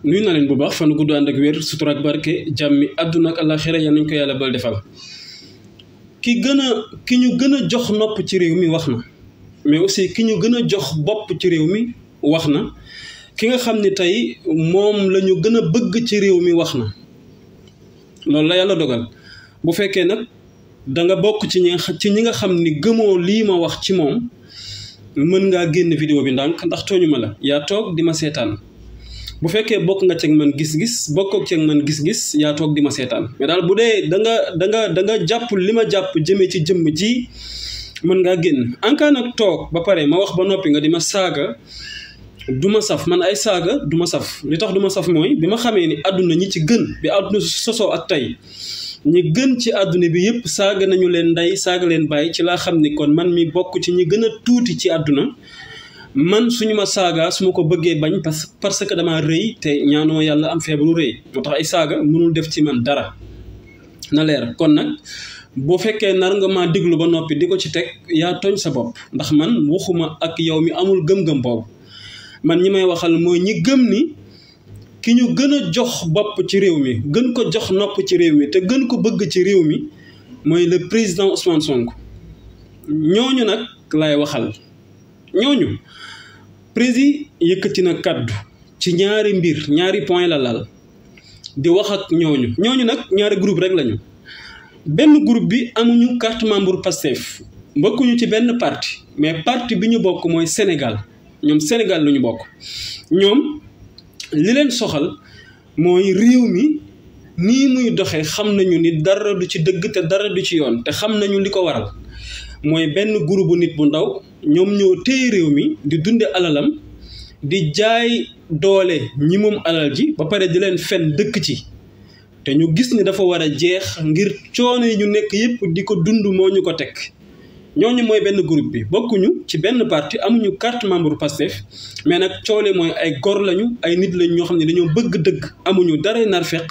nuyu na leen bu baax fan gudd ànd ak wér sutura ak barke jàmmi àdduna ak àllaaxira yal nañ ko yàlla bal defal ki ñu gën a jox nopp ci réew mi wax na mais aussi ki ñu gën a jox bopp ci réew mi wax na ki nga xam ni tey moom la ñu gën a bëgg ci réew mi wax na loolu la yàlla dogal bu fekkee nag da nga bokk ci ñi nga xam ni gëmoo lii ma wax ci moom mën ngaa génn vidéo bi ndànk ndax tooñu ma la yaa toog di ma seetaan bu fekkee bokk nga ceeg man gis-gis bokkoo ceeg man gis-gis yaa toog di ma seetaan mais daal bu dee da nga jàpp li ma jàpp jëmee ci jëmm ji mën ngaa génn ankaa nag toog ba pare ma wax ba noppi nga di ma saaga du ma saf man ay saaga du ma saf li tax du ma saf mooy bi ma xamee ni àdduna ñi ci gën bi àdduna sosoo ak tey ñi gën ci àdduna bi yëpp saaga nañu leen ndey saaga leen bàyyi ci laa xam ni kon man mi bokk ci ñi gën a tuuti ci àdduna man suñu ma saaga su ma ko bëggee bañ parce que dama rëy te ñaanoo yàlla am feebaru rëy moo tax ay saaga mënul def ci man dara na leer kon nag boo fekkee nar nga maa diglu ba noppi di ko ci teg yaa tooñ sa bopp ndax man waxuma ak yow mi amul gëm-gëm boobu man ñi may waxal mooy ñi gëm ni ki ñu gën a jox bopp ci réew mi gën ko jox nopp ci réew mi te gën ko bëgg ci réew mi mooy le président Ousmane Sonko ñooñu nag lay waxal ñooñu président yëkkati na kaddu ci ñaari point la lal di wax ak ñooñu nag ñaari groupe rek lañu benn groupe bi amuñu carte membre pastef bokkuñu ci benn parti mais parti bi ñu bokk mooy Sénégal ñoom Sénégal la ñu bokk ñoom li leen soxal mooy réew mi nii muy doxee xam nañu ni dara du ci dëgg te dara du ci yoon te xam nañu li ko waral mooy benn groupe bu nit bu ndaw ñoom ñoo téye réew mi di dunde alalam di jaay doole ñi moom alal ji ba pare di leen fen dëkk ci te ñu gis ni dafa war a jeex ngir coono yi ñu nekk yépp di ko dund moo ñu ko teg ñooñu mooy benn groupe bi bokkuñu ci benn parti amuñu carte membre Pastef mais nag coole mooy ay gor lañu ay nit lañ ñoo xam ne dañoo bëgg dëgg amuñu dara nar fekk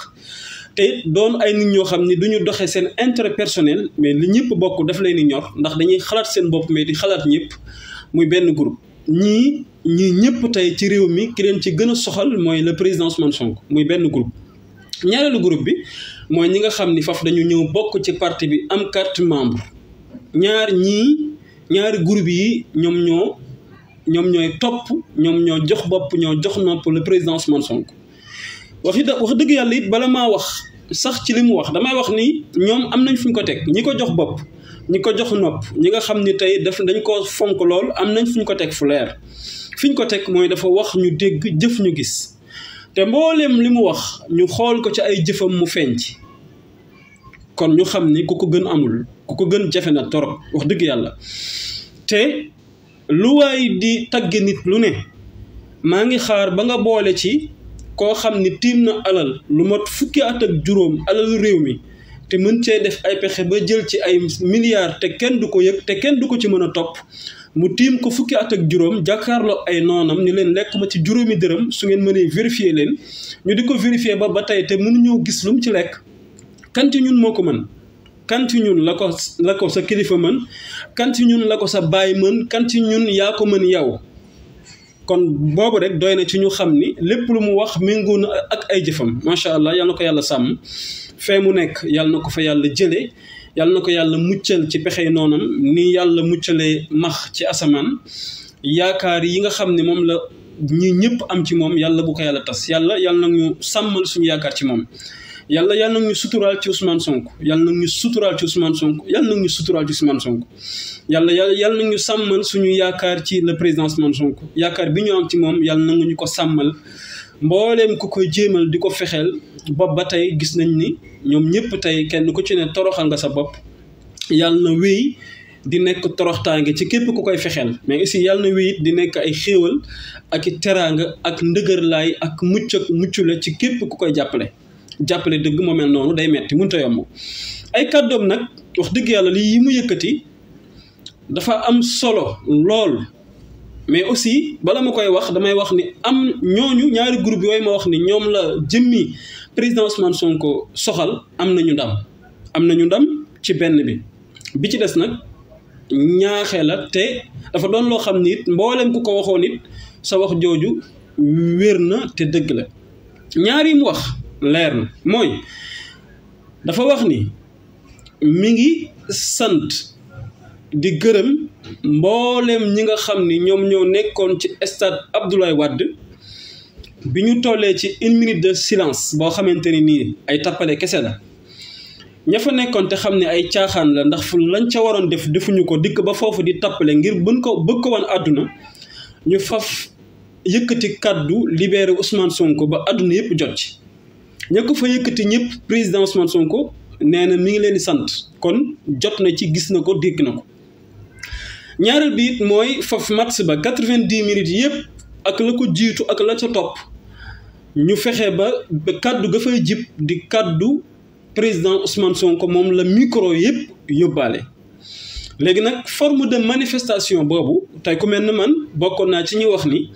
te it doon ay nit ñoo xam ni duñu doxee seen intérêt personnel mais li ñëpp bokk daf leen di ñor ndax dañuy xalaat seen bopp mais di xalaat ñëpp muy benn groupe ñii ñëpp tey ci réew mi ki leen ci gën a soxal mooy le président Ousmane Sonko muy benn groupe ñaareelu groupe bi mooy ñi nga xam ni faf dañu ñëw bokk ci parti bi am carte membre ñaari groupe yi ñoom ñooy topp ñoom ñoo jox bopp ñoo jox nopp le président Ousmane Sonko wax dëgg yàlla it bala maa wax sax ci li mu wax damay wax ni ñoom am nañ fu ñu ko teg ñi ko jox bopp ñi ko jox nopp ñi nga xam ni tey dañ ko fonk lool am nañ fu ñu ko teg fu leer fi ñu ko teg mooy dafa wax ñu dégg jëf ñu gis te mbooleem li mu wax ñu xool ko ci ay jëfam mu feeñ ci kon ñu xam ni ku ko gën amul ku ko gën jafe na torop wax dëgg yàlla te lu waay di tagge nit lu ne maa ngi xaar ba nga boole ci koo xam ni tiim na alal lu mot fukki at ak juróom alalu réew mi te mën cee def ay pexe ba jël ci ay milliards te kenn du ko yëg te kenn du ko ci mën a topp mu tiim ko fukki at ak juróom jàkkaarloo ay noonam ni leen lekk ma ci juróomi dërëm su ngeen mënee vérifier leen ñu di ko vérifier ba tey te mënuñoo gis lu mu ci lekk kan ci ñun moo ko mën kan ci ñun la ko sa kilifa mën kan ci ñun la ko sa baay mën kan ci ñun yaa ko mën yow kon boobu rek doy na ci ñu xam ni lépp lu mu wax méngoo na ak ay jëfam macha allah yal na ko yàlla sàmm fee mu nekk yal na ko fa yàlla jëlee yal na ko yàlla muccal ci pexey noonam ni yàlla muccalee max ci asamaan yaakaar yi nga xam ne moom la ñi ñëpp am ci moom yàlla bu ko yàlla tas yàlla na ñu sàmmal suñu yaakaar ci moom yàlla na ñu suturaal ci Ousmane Sonko yàlla na ñu suturaal ci Ousmane Sonko yàlla na ñu suturaal ci Ousmane Sonko yàlla na ñu sàmmal suñu yaakaar ci le président Ousmane Sonko yaakaar bi ñu am ci moom yàlla na ñu ko sàmmal mbooleem ku koy jéemal di ko fexeel bopp ba tey gis nañ ni ñoom ñëpp tey kenn ku ci ne toroxal nga sa bopp yàlla na wéy di nekk toroxtaange ci képp ku koy fexeel mais aussi yàlla na wéy di nekk ay xéewal ak i teraanga ak ndëgërlaay ak muccule ci képp ku koy jàppale dëgg moo mel noonu day metti mënut a yomb ay kàddoom nag wax dëgg yàlla lii yi mu yëkkati dafa am solo lool mais aussi bala ma koy wax damay wax ni am ñooñu ñaari groupe yooyu ma wax ni ñoom la jëmmi président Ousmane Sonko soxal am nañu ndam ci benn bi ci des nag ñaaxee la te dafa doon loo xam ni it mboolem ku ko waxoon it sa wax jooju wér na te dëgg la ñaari mu wax leer na mooy dafa wax ni mi ngi sant di gërëm mbooleem ñi nga xam ni ñoom ñoo nekkoon ci stade Abdoulaye Wade bi ñu tollee ci 1 minute de silence boo xamante ni nii ay tappale kese la ña fa nekkoon te xam ne ay caaxaan la ndax fu lañ ca waroon def defuñu ko dikk ba foofu di tappale ngir bëgg ko wan àdduna ñu faf yëkkati kaddu libéré Ousmane Sonko ba àdduna yëpp jot ci ña ko fa yëkkati ñëpp président Ousmane Sonko nee na mi ngi leen di sant kon jot na ci gis na ko dégg na ko ñaareel bi it mooy faf match ba 90 minutes yëpp ak la ko jiitu ak la ca topp ñu fexe ba kaddu ga fay jib di kaddu président Ousmane Sonko moom la micro yëpp yóbbaale. léegi nag forme de manifestation boobu tey ku mel ne man bokkoon naa ci ñu wax ni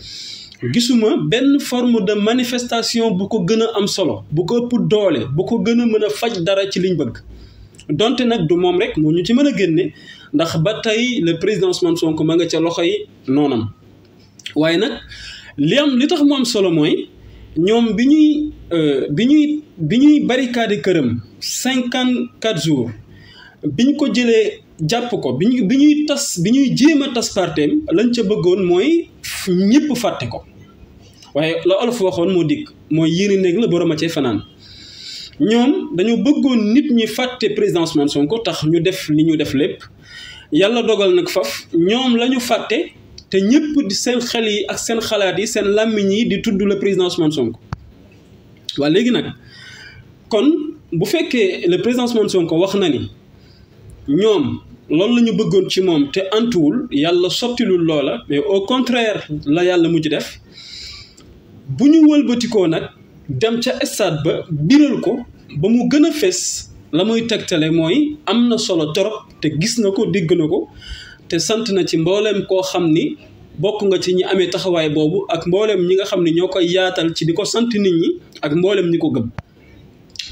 gisuma benn forme de manifestation bu ko gën a am solo bu ko ëpp doole bu ko gën a mën a faj dara ci liñ bëgg donte nag du moom rek moo ñu ci mën a génne ndax ba tey le président Ousmane Sonko ma nga ca loxo yi noonam waaye nag li tax mu am solo mooy ñoom bi ñuy barricade këram 54 jours biñ ko jëlee jàpp ko bi ñuy jéem a tas parteem lañ ca bëggoon mooy ñëpp fàtte ko waaye la olof waxoon moo dikk mooy yéene néeg la borom a cay fanaan ñoom dañoo bëggoon nit ñi fàtte président Ousmane Sonko tax ñu def li ñu def lépp yàlla dogal nag faf ñoom la ñu fàtte te ñëpp di seen xel yi ak seen xalaat yi seen làmmiñ yi di tudd le président Ousmane Sonko waa léegi nag kon bu fekkee le président Ousmane Sonko wax na ni ñoom loolu la ñu bëggoon ci moom te antuwul yàlla sottilul loola mais au contraire la yàlla mujj def bu ñu wëlbatikoo nag dem ca stade ba biral ko ba mu gën a fees la muy tegtale mooy am na solo torop te gis na ko dégg na ko te sant na ci mbooleem koo xam ni bokk nga ci ñi amee taxawaay boobu ak mbooleem ñi nga xam ni ñoo koy yaatal ci di ko sant nit ñi ak mbooleem ñi ko gëm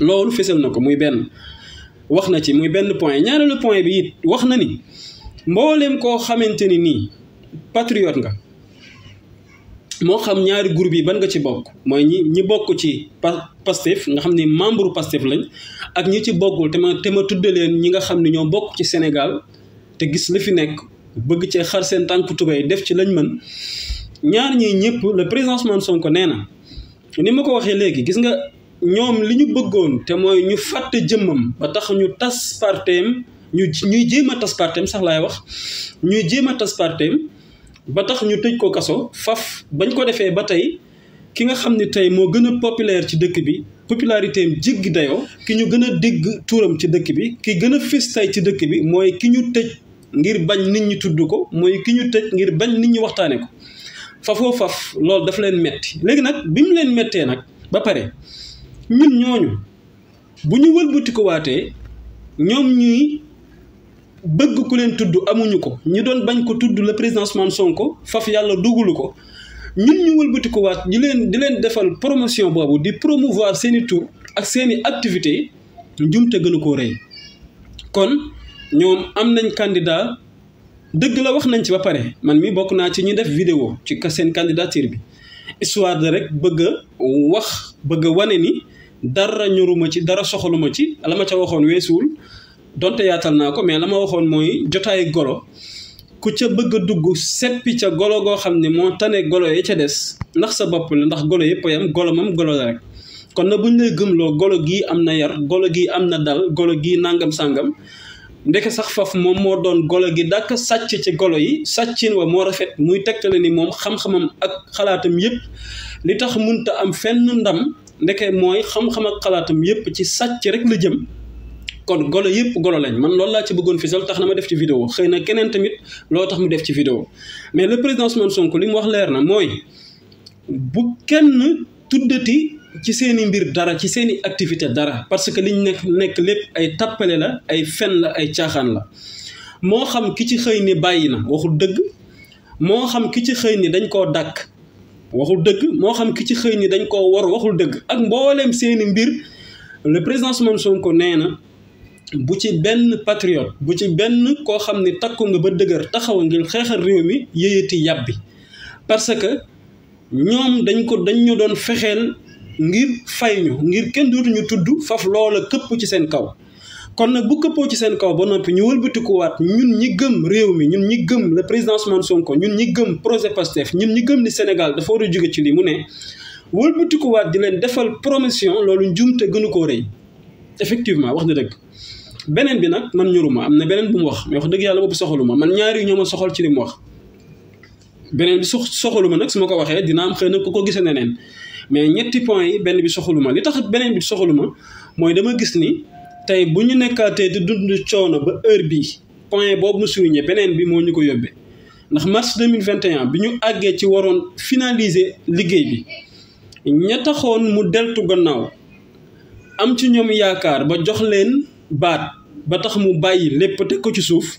loolu fesal na ko muy benn wax na ci muy benn point ñaareelu point bi it wax na ni mbooleem koo xamante ni nii patriote nga moo xam ñaari groupe yi ban nga ci bokk mooy ñi bokk ci pastef nga xam ni membre pastef lañ ak ñi ci bokkul te ma tudde leen ñi nga xam ne ñoo bokk ci Sénégal te gis li fi nekk bëgg cee xar seen tànk tubéy def ci lañ mën ñaar ñi ñëpp le président Ousmane Sonko nee na ni ma ko waxee léegi gis nga ñoom li ñu bëggoon te mooy ñu fàtte jëmmam ba tax ñu tas parteem ñuy jéem a tas parteem sax laay wax ñuy jéem a tas parteem ba tax ñu tëj ko kaso faf bañ ko defee ba tey ki nga xam ne tey moo gën a populaire ci dëkk bi popularité am jéggi dayoo ki ñu gën a dégg tuuram ci dëkk bi ki gën a fës tey ci dëkk bi mooy ki ñu tëj ngir bañ nit ñi tudd ko mooy ki ñu tëj ngir bañ nit ñi waxtaane ko fafoo faf loolu dafa leen metti léegi nag bi mu leen mettee nag ba pare ñun ñooñu bu ñu wëlbati ko waatee ñoom ñuy bëgg ku leen tudd amuñu ko ñu doon bañ ko tudd le président Ousmane Sonko faf yàlla dugulu ko ñun ñu wëlbati ko waat di leen defal promotion boobu di promouvoir seeni tur ak seeni activités njumte gënu koo rëy kon ñoom am nañ candidat dëgg la wax nañ ci ba pare man mi bokk naa ci ñu def vidéo ci seen candidature bi histoire de rek bëgg a wane ni dara ñoruma ci dara soxaluma ci la ma ca waxoon weesuwul donte yaatal naa ko mais la ma waxoon mooy jotaay golo ku ca bëgg a dugg seppi ca golo goo xam ne moo tane golo yi ca des ndax sa bopp la ndax golo yëpp a yam golo moom golo la rek kon na buñ lay gëmloo golo gii am na yar golo gii am na dal golo gii nangam sàngam ndeke sax faf moom moo doon golo gi dàkk sàcc ci golo yi sàccin wa moo rafet muy tegtale ni moom xam-xamam ak xalaatam yëpp li tax munta am fenn ndam ndeke mooy xam-xam ak xalaatam yëpp ci sàcc rek la jëm kon golo yëpp golo lañ man loolu laa ci bëggoon fisal tax na ma def ci vidéo xëy na keneen tamit loo tax mu def ci vidéo mais le président Ousmane Sonko li mu wax leer na mooy bu kenn tuddati ci seeni mbir dara ci seeni activité dara parce que liñ nekk lépp ay tappale la ay fen la ay caaxaan la moo xam ki ci xëy ni bàyyi na waxul dëgg moo xam ki ci xëy ni dañ koo dàkk waxul dëgg moo xam ki ci xëy ni dañ koo war waxul dëgg ak mbooleem seeni mbir le président Ousmane Sonko nee na bu ci benn patriote bu ci benn koo xam ne takku nga ba dëgër taxaw ngir xeexal réew mi yéyati yàbbi parce que ñoom dañ ñu doon fexeel ngir fay ñu ngir kenn dootuñu tudd faf loola këpp ci seen kaw kon nag bu këppoo ci seen kaw ba noppi ñu wëlbatikuwaat ñun ñi gëm réew mi ñun ñi gëm le président Ousmane Sonko ñun ñi gëm projet pastef ñun ñi gëm ni Sénégal dafa war a jóge ci lii mu ne wëlbatikuwaat di leen defal promotion loolu njuumte gënu koo rëy effectivement wax na dëgg beneen bi nag man ñoruma am na beneen bu mu wax mais wax dëgg yàlla boobu soxaluma man ñaari ñoo ma soxal ci li mu wax beneen bi soxaluma nag su ma ko waxee dina am xëy na ku ko gisee neneen mais ñetti points yi benn bi soxaluma li tax beneen bi soxaluma mooy dama gis ni tey bu ñu nekkaatee di dund coono ba heure bii point boobu mu souligné beneen bi moo ñu ko yóbbee ndax mars 2021 bi ñu àggee ci waroon finaliser liggéey bi ña taxoon mu deltu gannaaw am ci ñoom yaakaar ba jox leen baat ba tax mu bàyyi lépp teg ko ci suuf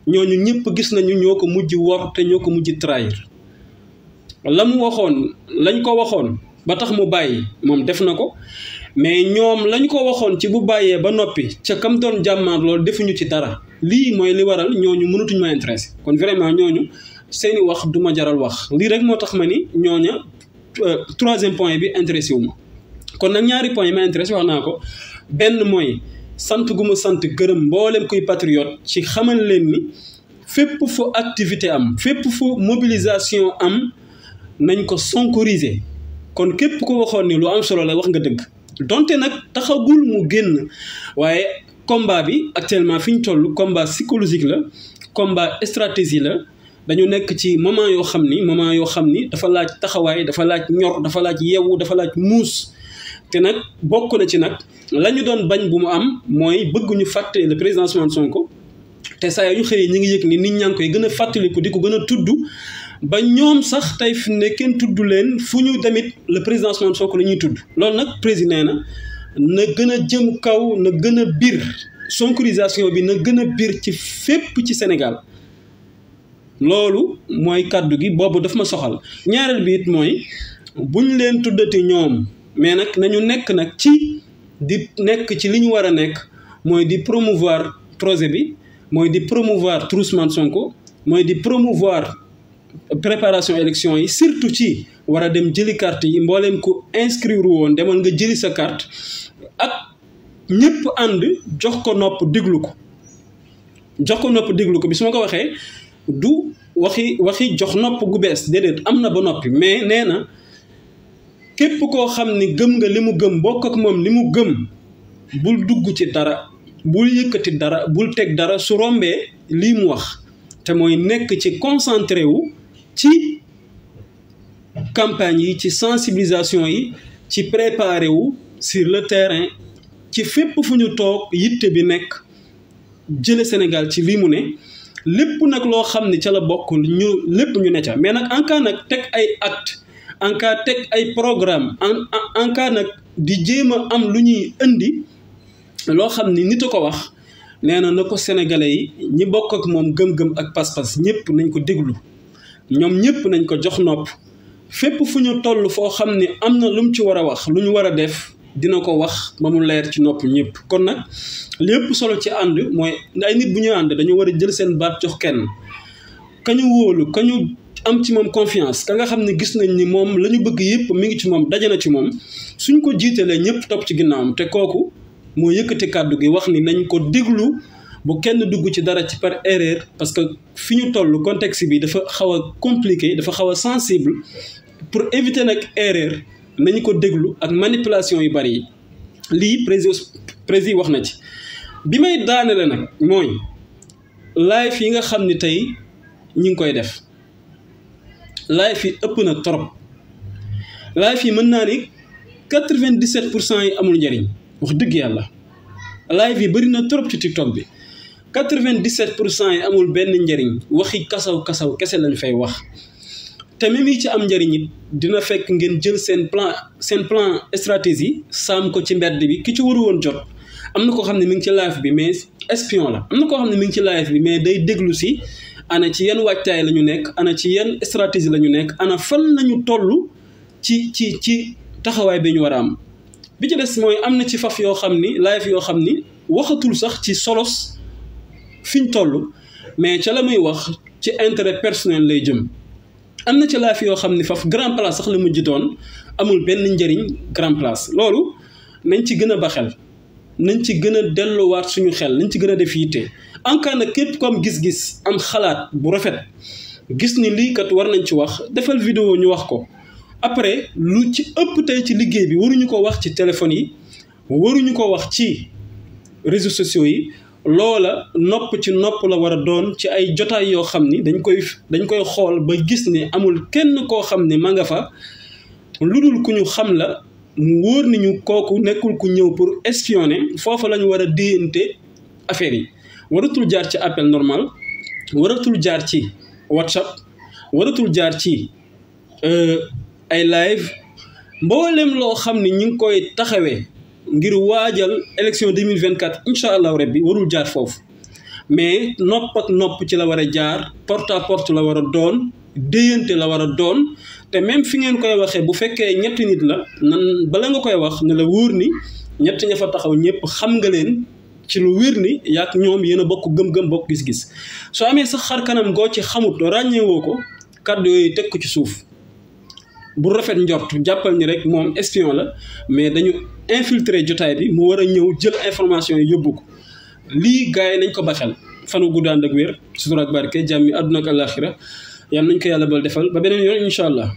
ñooñu ñëpp gis nañu ñoo ko mujj wor te ñoo ko mujj trahir la mu waxoon lañ ko waxoon ba tax mu bàyyi moom def na ko mais ñoom lañ ko waxoon ci bu bàyyee ba noppi ca kam doon jàmmaar loolu defuñu ci dara lii mooy li waral ñooñu mënatuñ ma intéressé kon vraiment ñooñu seeni wax du ma jaral wax lii rek moo tax ma ni ñooña troisième point bi intéressé wu ma kon nag ñaari point yi ma intéressé wax naa ko benn mooy sant gu ma sant gërëm mboolem kuy patriote ci xamal leen ni fépp fu activité am fépp fu mobilisation am nañ ko sonkoriser kon képp ko waxoon ni lu am solo la wax nga dëgg donte nag taxagul mu génn waaye combat bi actuellement fi ñu toll combat psychologique la combat stratégie la dañu nekk ci moment yoo xam ni dafa laaj taxawaay dafa laaj ñor dafa laaj yeewu dafa laaj muus te nag bokk na ci nag la ñu doon bañ bu mu am mooy bëgg ñu fàtte le président Ousmane Sonko te saa yu ñu xëyee ñi ngi yëg ni nit ñaa ngi koy gën a fàttaliku di ko gën a tudd ba ñoom sax tey fi ne kenn tudd leen fu ñu demit le président Ousmane Sonko la ñuy tudd loolu nag président na gën a jëm kaw na gën a bir sonkorisation bi na gën a bir ci fépp ci Sénégal loolu mooy kàddu gi boobu daf ma soxal ñaareel bi it mooy buñ leen tuddati ñoom mais nag nañu nekk nag ci di nekk ci li ñu war a nekk mooy di promouvoir projet bi mooy di promouvoir tous Ousmane Sonko mooy di promouvoir préparation élection yi surtout ci war a dem jëli carte yi mbooleem ku inscrire woon demal nga jëli sa carte ak ñëpp ànd jox ko nopp déglu ko bi su ma ko waxee du waxi jox nopp gu bees déedéet am na ba noppi mais nee na képp koo xam ni gëm nga li mu gëm bokk ak moom li mu gëm bul dugg ci dara bul yëkkati dara bul teg dara su rombee lii mu wax te mooy nekk ci concentré wu ci campagne yi ci sensibilisation yi ci préparé wu sur le terrain ci fépp fu ñu toog yitte bi nekk jële Sénégal ci lii mu ne lépp nag loo xam ni ca la bokk lépp ñu ne ca mais nag en cas nag teg ay acte en cas teg ay programme en cas nag di jéem a am lu ñuy indi loo xam ni nit a ko wax nee na ko sénégalais yi ñi bokk ak moom gëm-gëm ak pas-pas ñëpp nañ ko déglu ñoom ñëpp nañ ko jox nopp fépp fu ñu toll foo xam ni am na lu mu ci war a wax lu ñu war a def dina ko wax ba mu leer ci nopp ñëpp kon nag lépp solo ci ànd mooy ay nit bu ñu ànd dañu war a jël seen baat jox kenn kañu wóolu kañu am ci moom confiance ka nga xam ne gis nañ ni moom la ñu bëgg yëpp mi ngi ci moom daje na ci moom suñ ko jiitalee ñëpp topp ci ginnaawam te kooku moo yëkkati kàddu gi wax ni nañ ko déglu bu kenn dugg ci dara ci par erreur parce que fi ñu toll contexte bi dafa xaw a compliqué dafa xaw a sensible pour éviter nag erreur nañu ko déglu ak manipulation yu bari yi lii président wax na ci bi may daanele nag mooy live yi nga xam ni tey ñi ngi koy def live yi ëpp na trop live yi mën naa ni 97% yi amul njëriñ wax dëgg yàlla live yi bëri na trop ci TikTok bi 97% yi amul benn njëriñ waxi kasaw kese lañ fay wax te même yi ci am njëriñ it dina fekk ngeen jël seen plan stratégie saam ko ci mbedd bi ki ci waru woon jot am na koo xam ne mi ngi ci live bi mais espion la am na koo xam ne mi ngi ci live bi mais day déglu si ana ci yan waajtaay la ñu nekk ana ci yan stratégie la ñu nekk ana fan lañu toll ci taxawaay bi ñu war a am bi ci des mooy am na ci faf yoo xam ni live yoo xam ni waxatul sax ci solos fi ñu toll mais ca la muy wax ci intérêt personnel lay jëm am na ci live yoo xam ni faf grand place sax la mujj doon amul benn njëriñ grand place loolu nañ ci gën a ba xel nañ ci gën a delluwaat suñu xel nañ ci gën a def yitte en cas nag képp comme gis-gis am xalaat bu rafet gis ni lii kat war nañ ci wax defal vidéo ñu wax ko après lu ci ëpp tey ci liggéey bi waruñu ko wax ci téléphone yi waruñu ko wax ci réseaux sociaux yi loola nopp ci nopp la war a doon ci ay jotaay yoo xam ni dañ koy xool ba gis ni amul kenn koo xam ni ma nga fa lu dul ku ñu xam la mu wóor ni ñu kooku nekkul ku ñëw pour espionner foofa la ñu war a déyante affaire yi waratul jaar ci appel normal waratul jaar ci WhatsApp waratul jaar ci ay live mboolem loo xam ni ñu ngi koy taxawee ngir waajal élection 2024 incha allahu rabbi warul jaar foofu mais nopp ak nopp ci la war a jaar porte à porte la war a doon déyante la war a doon te même fi ngeen koy waxee bu fekkee ñetti nit la nan bala nga koy wax ne la wóor ni ñett ña fa taxaw ñëpp xam nga leen ci lu wér ni yaak ñoom yéen a bokk gëm-gëm bokk gis-gis soo amee sax xar kanam goo ci xamut ràññeewoo ko kàddu yooyu teg ko ci suuf bu rafet njort jàppal ni rek moom espion la mais dañu infiltrer jotaay bi mu war a ñëw jël information yi yóbbu ko lii gars yi nañ ko baxel fanu guddaan ak wér sutura ak barke jàmmi àdduna ak àllaaxira yàlla nañ ko yàlla bal defal ba beneen yoon incha allah